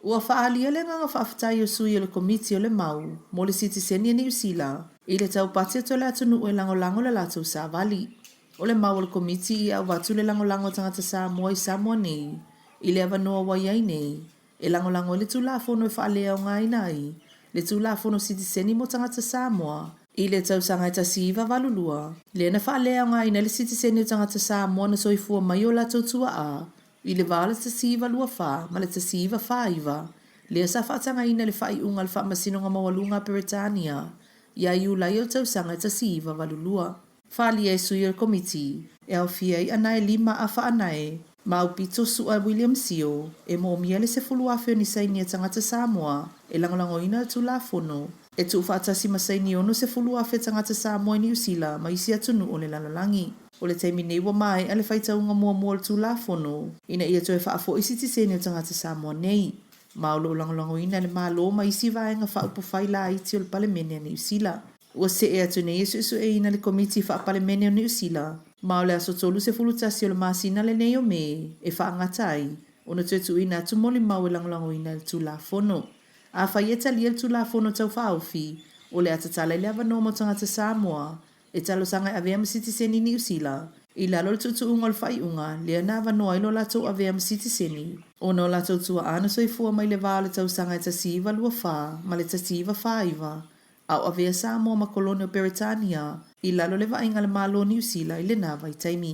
Ua faaalia le agaga faafetai o sui o le Komiti o le Mau mo le Sitiseni a Niu Sila i le tau pati atu o le atunuu e lagolago le latou savali. O le mau a le Komiti ia avatu le lagolago a tagata Samoa i Samoa nei i le avanoa ua i ai nei e lagolago ai le Tulafono e faaleaogaina ai le Tulafono Sitiseni mo Tagata Samoa i le tausaga e 1982, lea na faaleaogaina ai le sitiseni o tagata Samoa na soifua mai o latou tuaa i le va o le 1924 ma le 1949, lea sa faatagaina i le faaiuga a le Faamasinoga Maualuga a Peretania ia Iulai o le tausaga e 1982. Faaalia e sui o le Komiti e aofia ai ʻAnae Lima Afa Anae ma Aupito Su'a William Sio e moomia le 10,000 o ni saini a tagata Samoa e lagolagoina le Tulafono e tuufaatasi ma saini 60,000 tagata Samoa i Niu Sila ma isi atunuu o le lalolagi. O le taimi nei ua maea le faitauga muamua o le Tulafono ina ia toe faafoi sitiseni o tagata Samoa nei, ma o lo o lagolagoina e le Malo ma isi vaega faaupufai laiti o le Palemene a Niu Sila. Ua see atu nei e suesueina le Komiti Faa-Palemene o Niu Sila, ma o le aso 31 o le masina lenei o Me e faagata ai ona toe tuuina atu molimau e lagolagoina i le Tulafono. Afai e talia le Tulafono Tau Faaofi, o le a tatala i le avanoa mo tagata Samoa e talosaga e avea ma sitiseni Niu Sila i lalo o le tuutuuga o le faaiuga lea na avanoa ai lo latou avea ma sitiseni ona o latou tuaa na soifua mai le va o le tausaga e 1924 ma le 1949 a o avea Samoa ma kolone o Peretania i lalo o le vaaiga a le Malo o Niu Sila i lena vaitaimi.